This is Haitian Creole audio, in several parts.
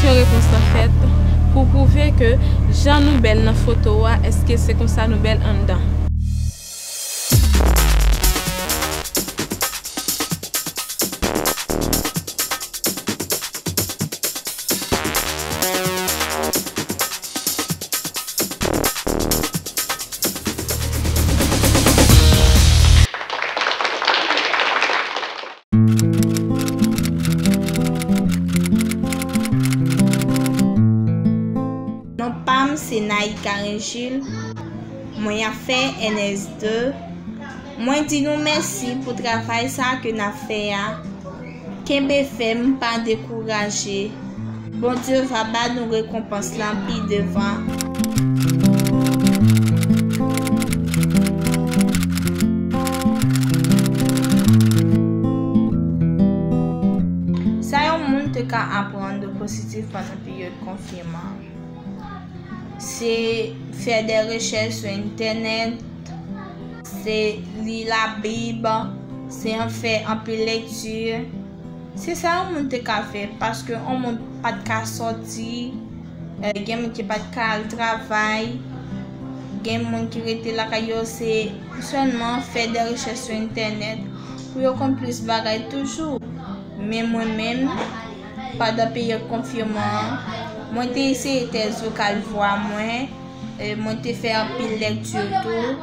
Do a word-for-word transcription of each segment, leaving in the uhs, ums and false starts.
Kesyon repons lan fèt pou pwouve ke jan nou bèl nan foto a, èske se konsa nou bèl anndan? Non pa m se Naïka Régil. Mwen ap fè N S de. Mwen di nou mèsi pou travay sa ke n ap fè a. Kenbe fèm, pa dekouraje. Bondye va ba nou rekonpans lan pi devan. Sa yon moun te ka aprann de pozitif pandan peryòd konfinman, se fè de rechèch sou entènèt, se li Labib, se an fè anpil lekti. Se sa yon moun te ka fè, paske yon moun pa t ka sòti, eh, gen moun ki pa t ka al travay, gen moun ki rete lakay yo, se sèlman fè de rechèch sou entènèt pou yo konn plis bagay toujou. Men mwen menm, pandan peryòd konfinman an, mwen te eseye tèz vokal vwa mwen, e mwen te fè anpil lekti tou,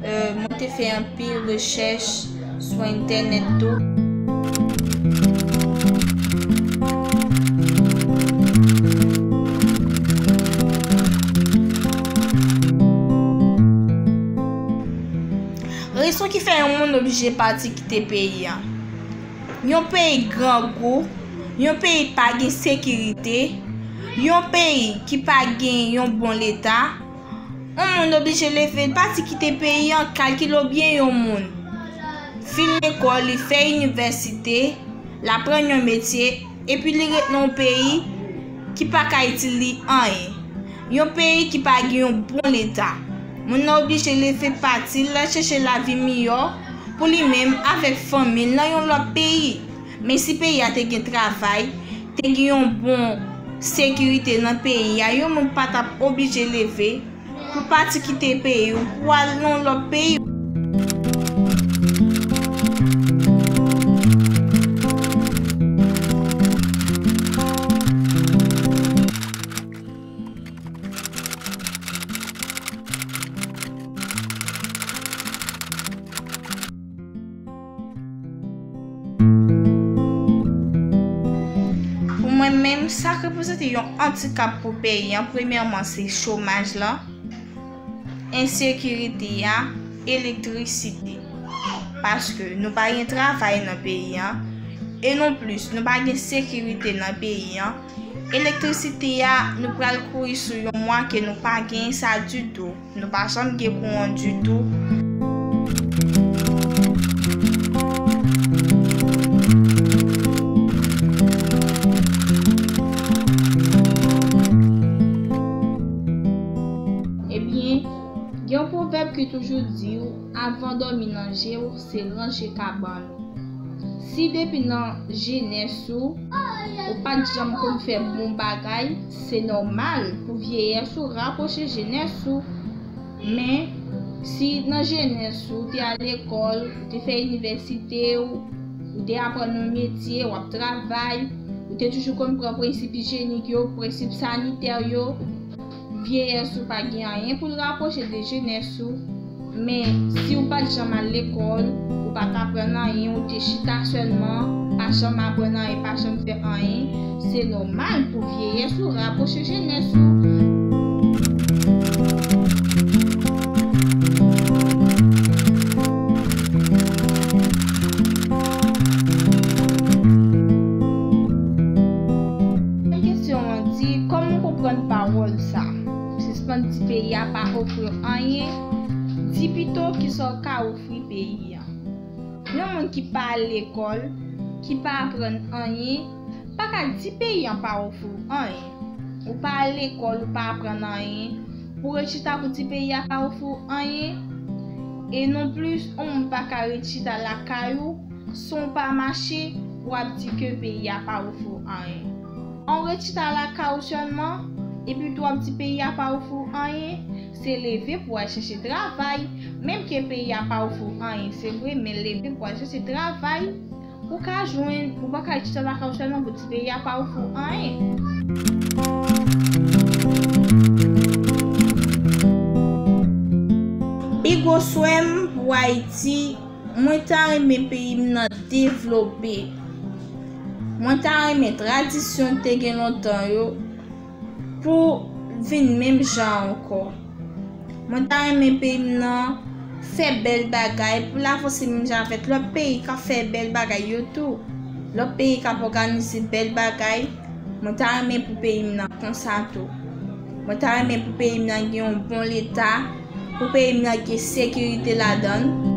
e mwen te fè anpil rechèch sou entènèt tou. Rezon ki fè yon moun oblije pati kite peyi a. Yon peyi grangou, yon peyi pa gen sekirite, yon peyi ki pa gen yon bon leta, yon moun oblije leve l pati kite peyi an, kalkile w byen yon moun. Fin lekòl, li fè inivèsite, l aprann yon metye, epi li ret nan yon peyi ki pa ka itil li anyen. Yon peyi ki pa gen yon bon leta. Moun nan oblije leve pati, l al chèche lavi miyò pou li menm avèk fanmi l nan yon lòt peyi. Men si peyi a te gen travay, te gen yon bon sekirite nan peyi a, yon moun pa t ap oblije leve pou pati kite peyi w, pou al nan yon lòt peyi. Pou mwen menm, sa k reprezante yon andikap pou peyi an, premyèman, se chomaj lan, ensekirite a, elektrisite. Paske nou pa gen travay nan peyi an, e nonplis, nou pa gen sekirite nan peyi an. Elektrisite a, nou pral kouri sou yon mwa ke nou pa gen sa ditou. Nou pa janm gen kouran ditou. Ebyen, gen yon pwovèb ki toujou di w, avan dòmi nan je w, se ranje kabann ou. Si depi nan jenès ou, ou pa t janm konn fè bon bagay, se nòmal pou vyeyès ou rapwoche jenès ou. Men, si nan jenès ou, ou te al lekòl, ou te fè inivèsite w, ou te aprann yon metye, w ap travay, ou te toujou konn pran prensip ijyenik yo, prensip sanitè yo, vyeyès ou pa gen anyen pou l rapwoche de jenès ou. Men, si w pa t janm al lekòl, ou pa t aprann anyen, ou te chita sèlman, pa janm aprann anyen, pa janm fè anyen, se nòmal pou vyeyès ou rapwoche jenès ou. Kesyon an di, kòman w konprann pawòl sa? Sispann di peyi a pa ofri w anyen, di pito kisa w ka ofri peyi a. Yon moun ki pa al lekòl, ki pa aprann anyen, pa ka di peyi a pa ofri w anyen. Ou pa al lekòl, ou pa aprann anyen, pou w ret chita pou di peyi a pa ofri w anyen. E nonplis, yon moun pa ka ret chita lakay ou, san w pa mache, w ap di ke peyi a pa ofri w anyen. An w ret chita lakay ou sèlman, epi tou w ap di peyi a pa ofri w anyen, se leve pou w al chèche travay. Menm ke peyi a pa ofri w anyen, se vre, men leve pou w al chèche travay. Ou ka jwenn, ou pa ka chita lakay ou sèlman pou di peyi a pa ofri w anyen. Pi gwo swè m pou Ayiti, mwen ta renmen peyi m nan devlope. Mwen ta renmen tradisyon te gen lontan yo pou vin menm jan ankò. Mwen ta renmen peyi m nan fè bèl bagay pou l avanse menm jan avèk lòt peyi k ap fè bèl bagay yo tou. Lòt peyi k ap òganize bèl bagay, mwen ta renmen pou peyi m nan konsa tou. Mwen ta renmen pou peyi m nan gen yon bon leta, pou peyi m nan gen sekirite ladan l.